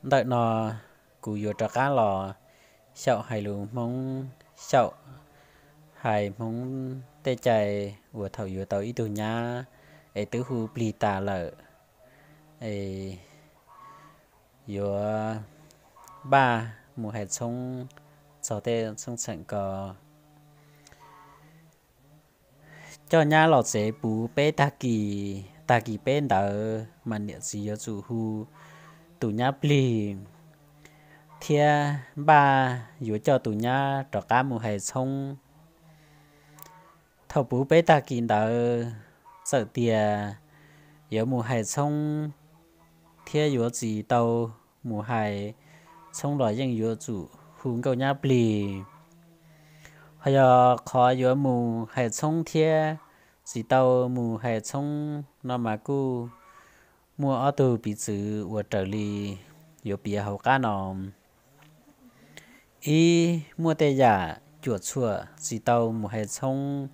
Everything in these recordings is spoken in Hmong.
Ntawm no kuv yuav rov qab los xyaum hais lus Hmoob, xyaum hais Hmoob tej cai uas thaum yuav tau ib tug nyab es twb hu plig tas lawm, es yuav npaj mus hais txhoob txog tej txheej txheem ko. Coj nyab los tsev puv peb tag kis, tag kis peb ntawd mas niam txiv yuav tsum hu tus nyab plig thiab npaj yuav coj tus nyab rov qab mus hais txhoob. Thaum puv peb tag kis ntawd, txawm tias yuav mus hais txhoob thiab yuav tsis tau mus hais txhoob los yeej yuav tsum hu nkauj nyab plig. Ho yog qhov yuav mus hais txhoob thiab tsis tau mus hais txhoob no mas kuj muaj ob tug piv txwv uas raws li yuav piav hauv qab no. Ib, muaj tej yam cuam tshuam tsis tau mus hais txhoob.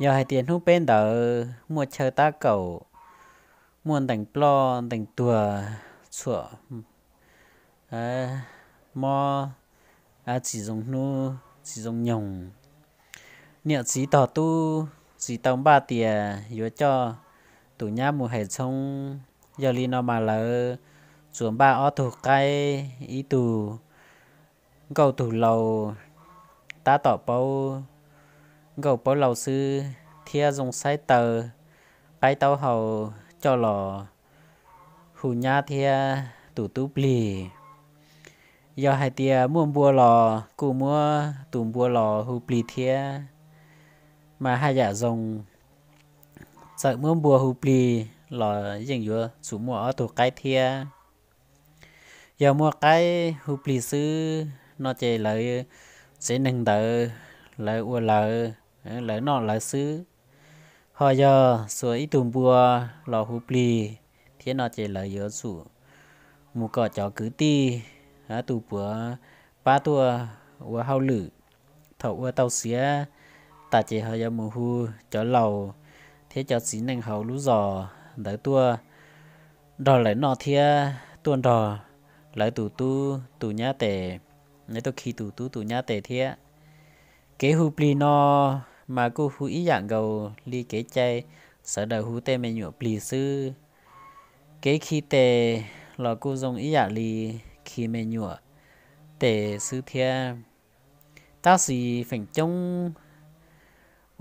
Yog hais tias hnub peb ntawd muaj chaw tab kaum, muaj ntees ploj ntees tuag, tshuam mob, tsis zoo hnub tsis zoo nyoog, niam txiv tog tub tsis tau npaj tias yuav coj tus nyab mus hais txhoob. Yog li no mas lawv tsuas npaj ob tug qaib, ib tug nkauj tug laus, tab tom paub nkauj paub laus xwb thiab zoo saib taw, qaib taub hau coj los hu nyab thiab tus tub plig. Yog hais tias muaj npua los kuj muab tus npua los hu plig thiab. Mas haj yam zoo, txawm muab npua hu plig los yeej yuav tsum muaj ob tug qaib thiab. Yog muaj qaib hu plig xwb no ces lawv tsev neeg ntawd lawv ua lawv, lawv noj lawv xwb. Ho yog xuas ib tug npua los hu plig thiab no ces lawv yuav tsum mus kom cov kwv tij, tus puav pab tuaj ua hauj lwm. Thaum ua tau xiav tas ces ho yuav mus hu cov laus thiab cov txiv neej hauv lub zos ntawd tuaj nrog lawv noj thiab tuaj nrog lawv tus tub tus nyab tes, lawv tuaj khi tus tub tus nyab tes thiab. Kev hu plig no mas kuj hu ib yam nkaus li kev cai sawv daws hu tej me nyuam plig xwb. Kev khi tes los kuj zoo ib yam li khi me nyuam tes xwb thiab. Tab sis feem coob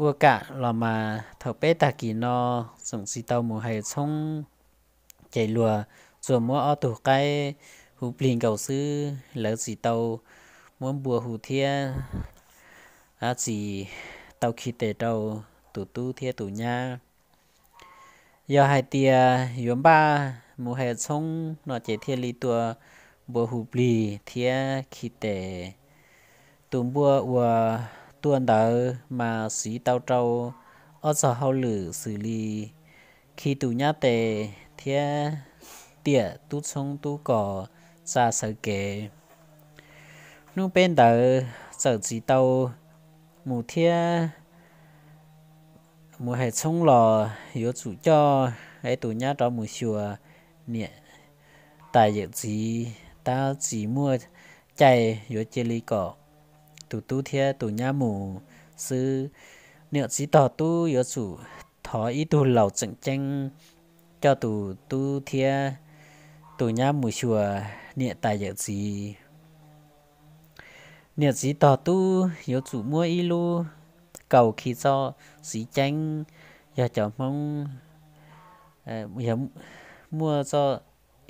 ua kam los mas thaum peb tag kis no tseem tsis tau mus hais txhoob, ces luag tsuas muab ob tug qaib hu plig nkaus xwb, lawv tsis tau muab npua hu thiab tsis tau khi tes rau tus tub thiab tus nyab. Yog hais tias yuav npaj mus hais txhoob no ces thiaj li tua npua hu plig thiab khi tes. Tus npua uas tua ntawd mas siv tau rau ob txog hauj lwm xws li khi tus nyab tes thiab tiam tub txhoob tub kos, tsa sawv kev. Hnub peb ntawd txawm tsis tau mus thiab mus hais txhoob los yuav tsum coj tus nyab rov mus xyuas niam tais yawm txiv, tab tsis muaj cai yuav cia li kom tus tub thiab tus nyab mus xwb. Niam txiv tog tub yuav tsum thov ib tug laus tseem ceeb coj tus tub thiab tus nyab mus xyuas niam tais yawm txiv. Niam txiv tog tub yuav tsum muab ib lub kaus khi txoj siv ceeb, yog cov Hmoob muaj txoj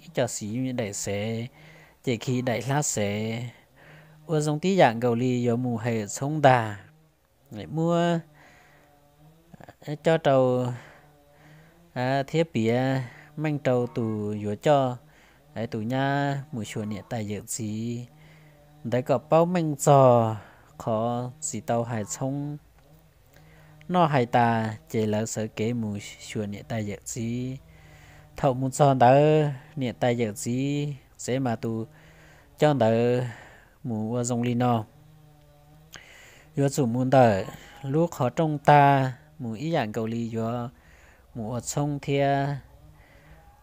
ib co siv daim xev, ces khi daim hlab xev, ua zoo tib yam nkaus li yuav mus hais txhoob ntag. Muab cob rau thiab piav meej rau tus yuav coj tus nyab mus xyuas niam tais yawm txiv ntawd kom paub meej txog qhov tsis tau hais txhoob. Noj hais tas ces lawv sawv kev mus xyuas niam tais yawm txiv. Thaum mus txog ntawd niam tais yawm txiv tsev mas tus coj ntawd mus ua zoo li no: yuav tsum mus ntawm lub qhov rooj tag mus ib yam nkaus li yuav mus ua txhoob thiab.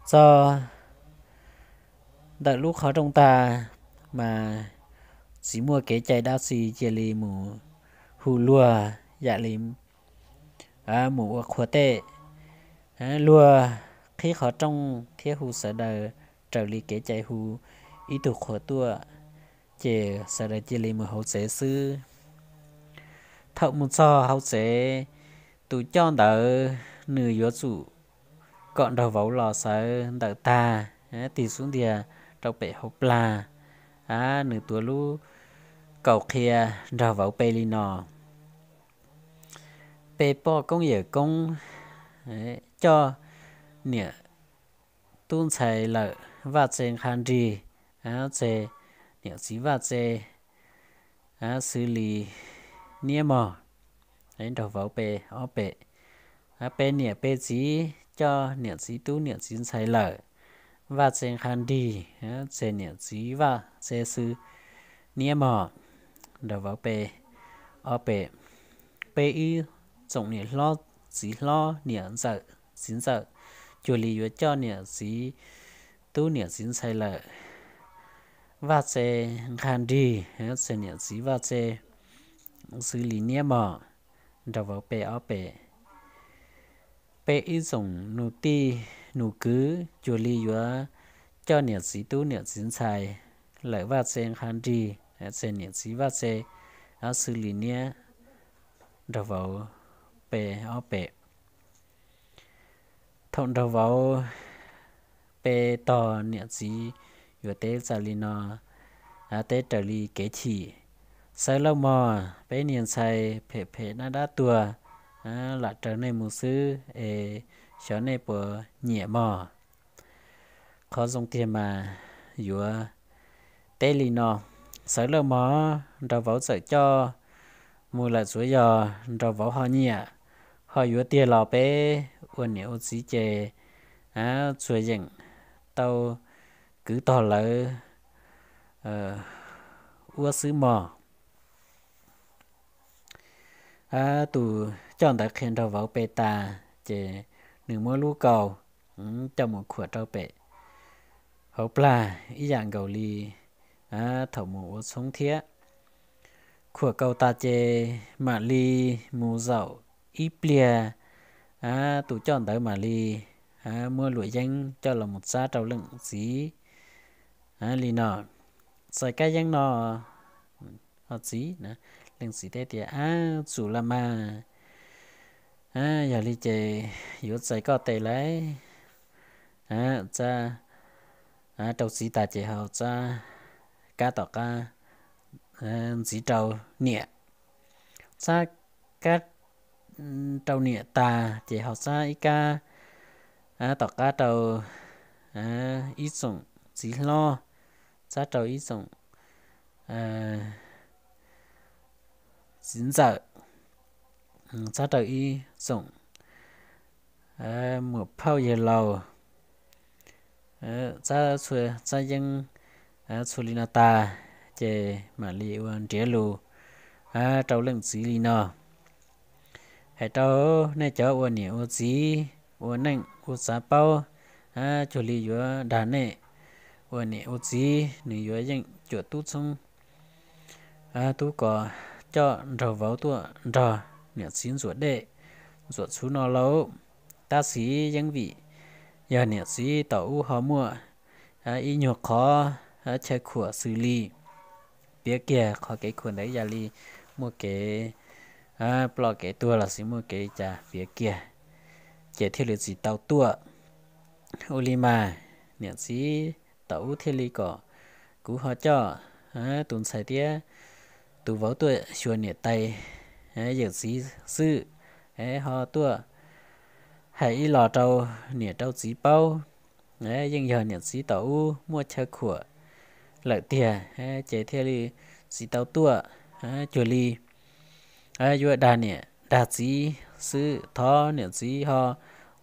Txog ntawm lub qhov rooj tag mas tsis muaj kev cai dab tsi, cia li mus hu luag yam li mus ua qhua tej, luag qhib qhov rooj thiab hu sawv daws raws li kev cai hu ib tug qhua tuaj, ces sawv daws cia li mus hauv tsev xwb. Thaum mus txog hauv tsev, tus coj ntawd nws yuav tsum kom nraug vauv los sawv ntawm tag, tig xub ntiag rau pem hauv plag, nws tuav lub kaus qhia nraug vauv pe li no: Pe poj koob yawm koob coj niam tub ntxhais lawm, vaj tse nqha nrig, tse niam txiv vaj tse xws li niab mog. Nraug vauv pe ob pem: Pe niam pe txiv coj niam txiv tub niam txiv ntxhais lawm, vaj tse nqha nrig, tse niam txiv vaj tse xws niab mog. Nraug vauv pe ob pem: Pe ib tsoom niam hlob txiv hlob niam ntxawm txiv ntxawm, cuag li yuav coj niam txiv tub niam txiv ntxhais lawm, vaj tse nqha nrig, tse niam txiv vaj tse xws li niab mog. Nraug vauv pe ob pem: Pe ib tsoom nus tij nus kwv, cuag li yuav coj niam txiv tub niam txiv ntxhais lawm, vaj tse nqha nrig, tse niam txiv vaj tse xws li niab. Nraug vauv pe ob pem. Thaum nraug vauv pe tog, niam txiv yuav teb txais li no, teb raws li kev chim: Sawv lauj mog, peb niag ntxhais phem phem dab dab tuag, lam raws nej mus xwb es xyov nej puas nyiam mog. Qhov zoo tiag mas yuav teb li no: Sawv lauj mog, nraug vauv txawm coj mus lawm, tsuav yog nraug vauv ho nyiam ho yuav tiag los peb ua niam ua txiv ces tsuas yeem tau kwv tog lawv ua xwb mog. Tus coj ntawd qhia nraug vauv pe tas ces nws muab lub kaus coj mus khuam rau pem hauv plag ib yam nkaus li thaum mus ua tshoob thiab. Khuam kaus tas ces mam li mus zaum ib pliag, tus coj ntawd mam li muab luam yeeb coj los mus txab rau leej txiv li no: Txais kab yeeb no txiv. Leej txiv teb tias: Ab, tsum las mas, yog li ces yuav txais koj tes lauj. Txab rau txiv tas ces ho txab kab tom qab ntxiv rau niam. Txab kab rau niam tas ces ho txab ib kab tom qab rau ib tsoom txiv hlob, txab rau ib tsoom txiv ntxawm, txab rau ib tsoom muam phauj yawg laus, txab txhua txab yeeb txhua li no tas, ces mam li ua nrhiav lus rau leej txiv li no: Hais rau nej cov ua niam ua txiv, ua neej ua tsav paub, cuag li yuav dag nej ua niam ua txiv, nws yuav yeej cuam tub txhoob tub kos coj nraug vauv tuaj nrog niam txiv ntxuam dej ntxuam txhuv no lauj. Tab sis yeej vim yog niam txiv thaum ub ho muaj ib nyuag qhov chaw khuam xws li piav kiag qhov kev khuam ntawd ib yam li muaj kev ploj kev tuag los sis muaj kev li cas piav kiag, ces thiaj li tsis tau tuaj. Ua li mas niam txiv thaum ub thiaj li kom kuv ho coj tus ntxhais thiab tus vauv tuaj xyuas niam tais yawm txiv xwb, ho tuaj hais ib los rau niam rau txiv paub. Yeej yog niam txiv thaum ub muaj chaw khuam lawm tiag, ces thiaj li tsis tau tuaj. Cuag li yuav dag niam dag txiv xwb, thov niam txiv ho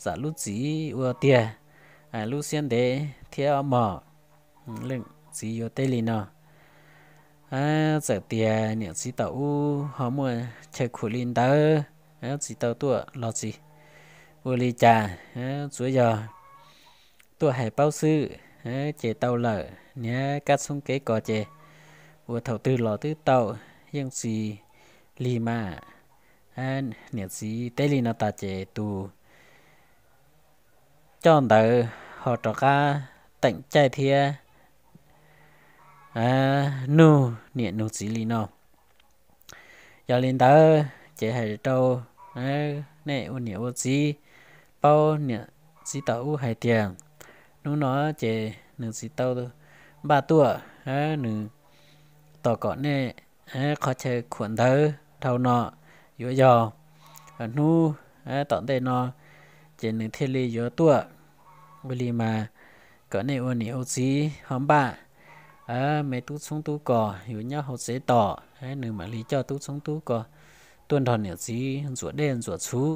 zam lub txim ua tiag lub siab ntev thiab mog. Leej txiv yuav teb li no: Txawm tias niam txiv thaum ub ho muaj chaw khuam li ntawd, tsis tau tuaj los tsis ua li cas, tsuav yog tuaj hais paub xwb. ces tau lawm, niag kab txhoob kev kos ces ua thaum twg los twb tau, yeej tsis lig mas. Niam txiv teb li no tas ces tus coj ntawd ho rov qab teem caij thiab nug niam nug txiv li no. Yog li ntawd ces hais rau nej ua niam ua txiv paub niam txiv tom ub hais tias hnub no ces nws tsis tau npaj tuaj, nws tos kom nej qhov chaw khuam ntawv dhau no yuav yog hnub tom ntej no ces nws thiaj li yuav tuaj. Ua li mas kom nej ua niam ua txiv ho npaj me tub txhoob tub kos yuav nyob hauv tsev tos, nws mam li coj tub txhoob tub kos tuaj nrog niam txiv ntxuam dej ntxuam txhuv.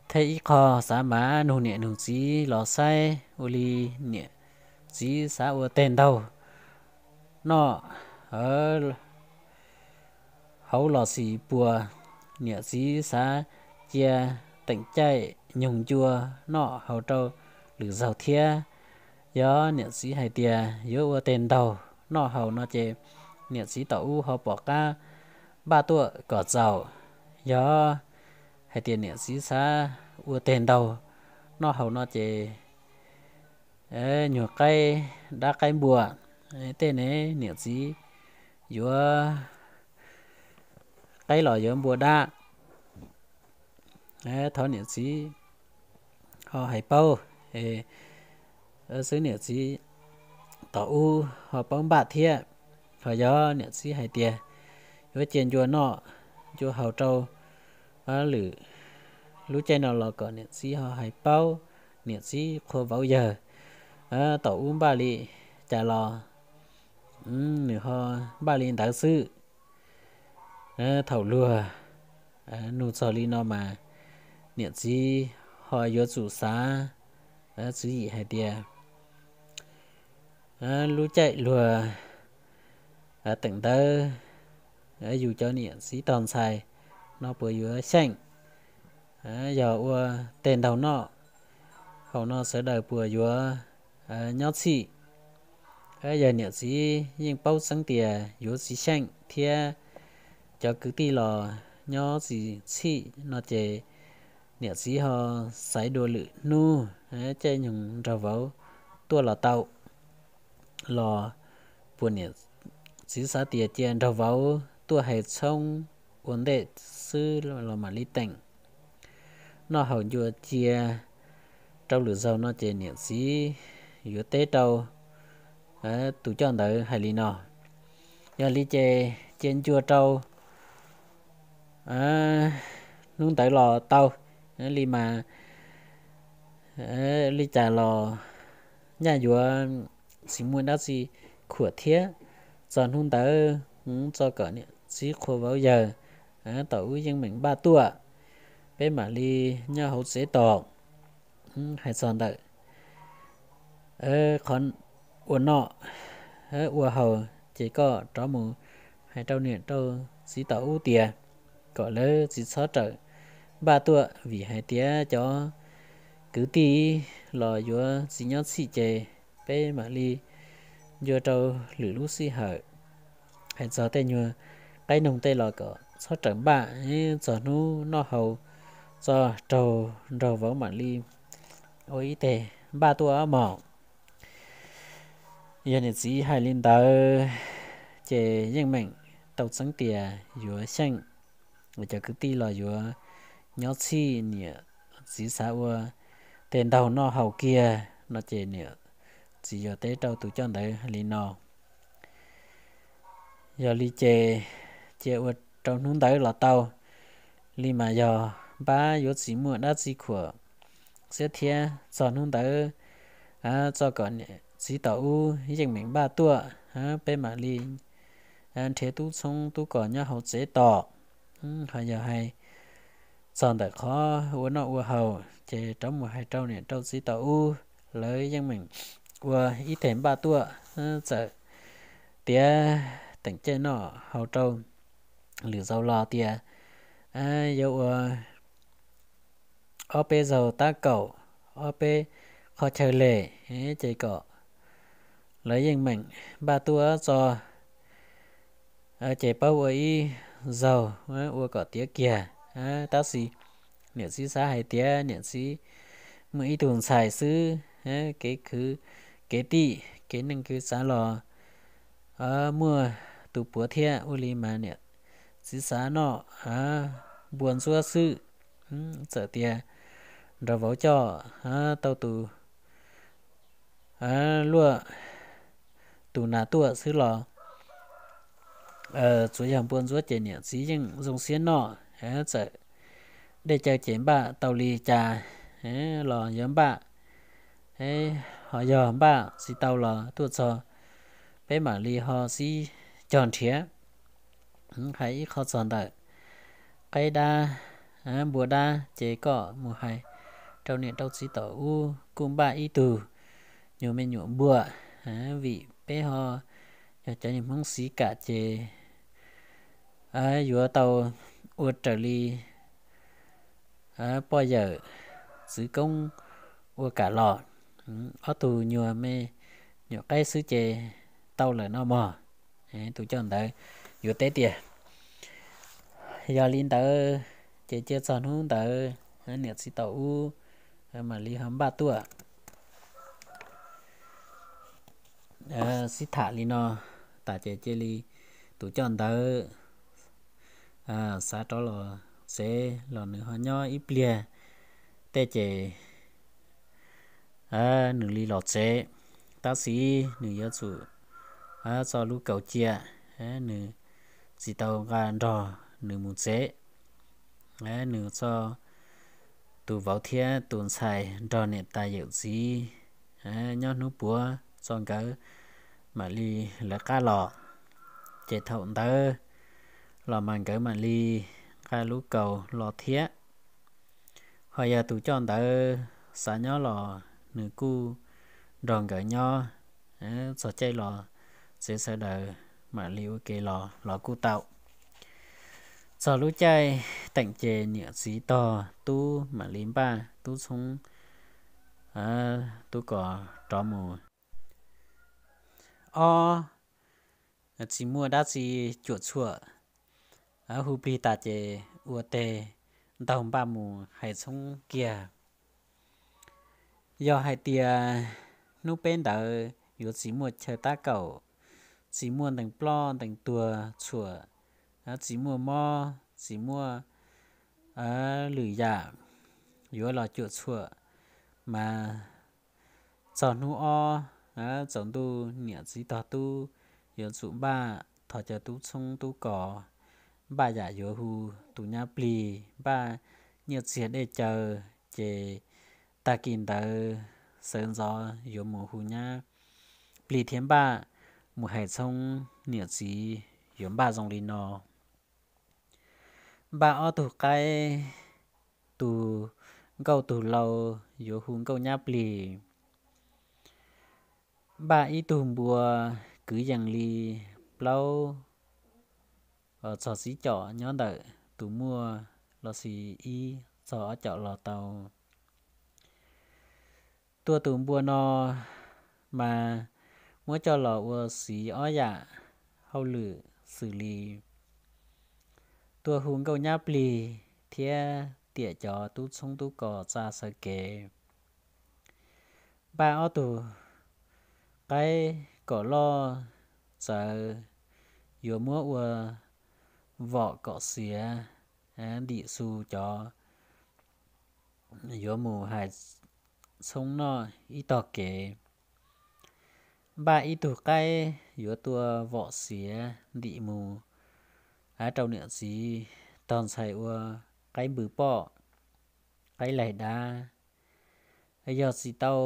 Thiab ib qho xav mas nug niam nug txiv los saib ua li niam txiv xav ua teg ntaug noj hauv los sis puas niam txiv xav cia teem caij nyoog ncua noj haus rau lwm zaug thiab. Yog niam txiv hais tias yuav ua teg ntaug noj haus no ces niam txiv tom ub ho pom qab npaj tuaj kom txaus. Yog hais tias niam txiv xav ua teg ntaug noj haus no ces nyuag qaib dab qaib npua, tej ne niam txiv yuav qaib los yuav npua dab. Thov niam txiv ho hais paub xwb niam txiv tom ub ho paub npaj thiab. Ho yog niam txiv hais tias yuav cia ncua noj ncua haus rau lwm lub caij no los kom niam txiv ho hais paub niam txiv qhua vauv yawg tom ub npaj li cas los nws ho npaj li ntawd xwb. Thaum luag nug txog li no mas niam txiv ho yuav tsum xav tswv yim hais tias lub caij luag teem ntawv yus cov niam txiv tog ntxhais no puas yuav xyeej, yog ua teg ntaug noj haus no sawv daws puas yuav nyob txhij. Yog niam txiv yeej paub txeeb tias yuav tsis xyeej thiab cov kwv tij los nyob tsis txhij no ces niam txiv ho xaiv dua lwm hnub caij nyoog nraug vauv tuaj los tau. Los puas niam txiv xav tias cia nraug vauv tuaj hais txhoob ua ntej xwb los mam li teem noj haus ncua cia rau lwm zaug no ces niam txiv yuav teb rau tus coj ntawd hais li no. Yog li ces cia ncua rau hnub ntawd los tau, li mas li cas los nyaj yuav tsis muaj dab tsi khuam thiab. Txog hnub ntawd txog kom niam txiv qhua vauv yawg tom ub yeej meem npaj tuaj, peb mam li nyob hauv tsev tos. Hais txog ntawm qhov ua noj ua haus ces koj rov mus hais rau niam rau txiv tom ub tias kom lawv tsis txhob rawm npaj tuaj vim hais tias cov kwv tij los yuav tsis nyob txhij ces peb mam li ncua rau lwm lub sij hawm. Hais txog tej nyuag qaib noog tej los kom txhob rawm npaj, txog hnub noj haus txog raug nraug vauv mam li ua ib teg npaj tuaj mog. Yog niam txiv hais li ntawd ces yeej meem tau txeeb tias yuav xyeej, cov kwv tij los yuav nyob txhij, niam txiv xav ua teg ntaug noj haus kiag no ces niam txiv yuav teb rau tus coj ntawd li no. Yog li ces cia ua rau hnub ntawd los tau, li mas yog npab yuav tsis muaj dab tsi khuam xiab thiab. Txog hnub ntawd txog kom niam txiv tom ub yeej meem npaj tuaj, peb mam li nrhiav tub txhoob tub kos nyob hauv tsev tos. Ho yog hais txog ntawm qhov ua noj ua haus ces rov mus hais rau niam rau txiv tom ub, lawv yeej meem ua ib teg npaj tuaj. Txawm tiav teem caij noj haus rau lwm zaus los tias yuav ua ob peb zaug tab kaum, ob peb qhov chaw lem, ces kom lawv yeej meem npaj tuaj tso, ces pab ua ib zaug ua kom tiav kiag. Tab sis niam txiv xav hais tias niam txiv muaj ib tug ntxhais xwb, kev khwv, kev tij, kev neej kev tsav los muaj tus puav thiab, ua li mas niam txiv xav noj npua ntxuab xwb. Txawm tias nrog vauv coj tau tus luaj tus nas tuaj xwb los tsuas yog npua ntxuab ces niam txiv yeej zoo siab noj. Txawm dej cawv ces npaj tau li cas los yuav npaj, ho yog npaj tsis tau los tuaj txog peb mam li ho sib cog nrhiav. Hais ib qho txog ntawm qaib dab, npua dab ces koj mus hais rau niam rau txiv tom ub kuj npaj ib tug nyuag me nyuam npua, vim peb ho yog cov niag Hmoob xis kam ces yuav tau ua raws li poj yawm txwv koob ua kam los. Ob tug nyuag me nyuam qaib xwb ces tau lawm no mog. Tus coj ntawd yuav teb tias, yog li ntawd ces cia txog hnub ntawd niam txiv tom ub mam li ho npaj tuaj. Sib tham li no tas ces cia li tus coj ntawd xav rov los tsev los nws ho nyob ib pliag tej ces nws li los tsev. Tab sis nws yuav tsum txo lub kaus cia, nws tsis tau nqa nrog nws mus tsev. Nws txo tus vauv thiab tus ntxhais nrog niam tais yawm txiv nyob hnub puav tso nkawd mam li lawv qab los. Ces thaum ntawd los mas nkawd mam li nqa lub kaus los thiab. Ho yog tus coj ntawd xav nyob los nws kuj nrog nkawd nyob, txog caij los tsev sawv daws mam li ua ke los los kuj tau. Txog lub caij teem ces niam txiv tog tub mam li npaj tub txhoob, tub kos rov mus. Ob, tsis muaj dab tsi cuam tshuam, hu plig tas ces ua teg ntaug npaj mus hais txhoob kiag. Yog hais tias hnub peb ntawd yuav tsis muaj chaw tab kaum, tsis muaj ntees ploj ntees tuag tshuam, tsis muaj mob, tsis muaj lwm yam yuav los cuam tshuam, mas txog hnub ob tsaus ntuj niam txiv tog tub yuav tsum npaj thov cov tub txhoob tub kos, npaj yam yuav hu tus nyab plig, npaj nyiaj txiag dej cawv, ces tag kis ntawd sawv ntxov yuav mus hu nyab plig thiab npaj mus hais txhoob. Niam txiv yuav npaj zoo li no: npaj ob tug qaib, tus nkauj tus laus yuav hu nkauj nyab plig, npaj ib tug npua kwv yees li plaub txog tsib com nyob ntawm tus muaj los sis ib txog ob com los tau. Tua tus npua no mas muab coj los ua xiv ob yam hauj lwm xws li tua hu nkauj nyab plig thiab tiam cov tub txhoob tub kos txa sawv kev. Npaj ob tug qaib kom loj txawv yuav muab ua vom kom xiav, ntim xu cov yuav mus hais txhoob noj ib tog kev. Npaj ib tug qaib yuav tua vom xiav ntim mus rau niam txiv tog ntxhais ua qaib npws poj, qaib laig dab. Yog tsis tau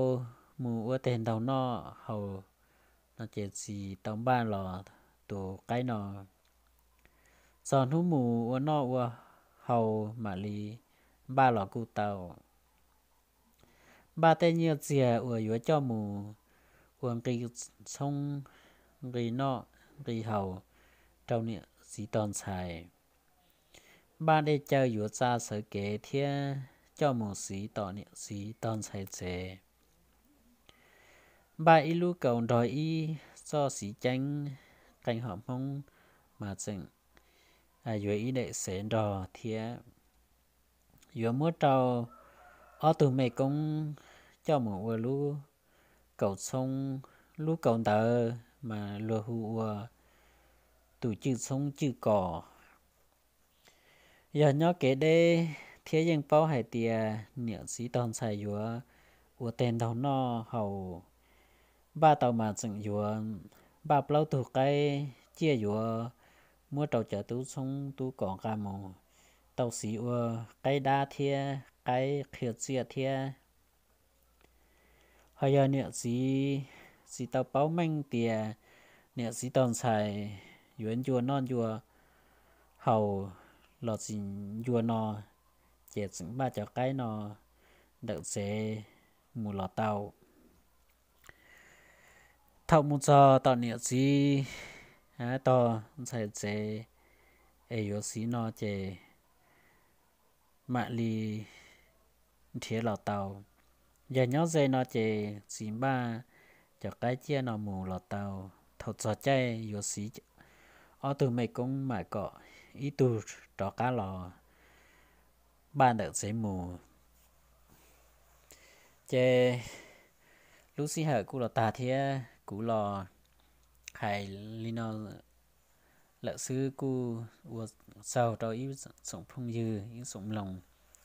mus ua teg ntaug noj haus no ces tsis tau npaj los tus qaib no. Txog hnub mus ua noj ua haus mam li npaj los kuj tau. Npaj tej nyiaj txiag uas yuav coj mus ua nqi txhoob, nqi noj, nqi haus rau niam txiv tog ntxhais. Npaj dej cawv yuav txa sawv kev thiab coj mus xiv tom niam txiv tog ntxhais tsev. npaj ib lub kaus nrog ib txoj siv ceeb, qee hom Hmoob mas tseem yuav ib daim xev nrog thiab. Yuav muab rau ob tug mej koob coj mus ua lub kaus txhoob. Lub kaus ntawd mas luag hu ua tus cwj txhoob cwj kos. Yog nyob kev deb thiab yeej paub hais tias niam txiv tog ntxhais yuav ua teg ntaug noj haus, npaj tau mas tseem yuav npaj plaub tug qaib ciaj yuav muab rau cov tub txhoob tub kos nqa mus tau siv ua qaib dab thiab qaib qhia txiaj thiab. Ho yog niam txiv tsis tau paub meej tias niam txiv tog ntxhais yuav ncua noj ncua haus los tsis ncua no, ces tseem npaj cov qaib no ntawm tsev mus los tau. Thaum mus txog tom niam txiv tog ntxhais tsev es yuav siv no ces mam li nrhiav los tau. Yog nyob ze no ces tsis npaj cov qaib ciaj no mus los tau. Thaum txog caij yuav siv, ob tug mej koob mam kom ib tug rov qab los npaj ntawm tsev mus. Ces lub sij hawm kuj los tag thiab, kuv los hais li no lawm xwb, kuj ua tsaug rau ib tsoom phooj ywg ib tsoom mloog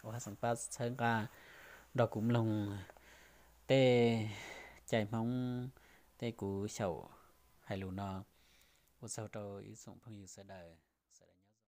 uas tseem pab txhawb nqa nrog kuv mloog tej cai Hmoob, tej kuv xyaum hais lus no. Ua tsaug rau ib tsoom phooj ywg sawv daws.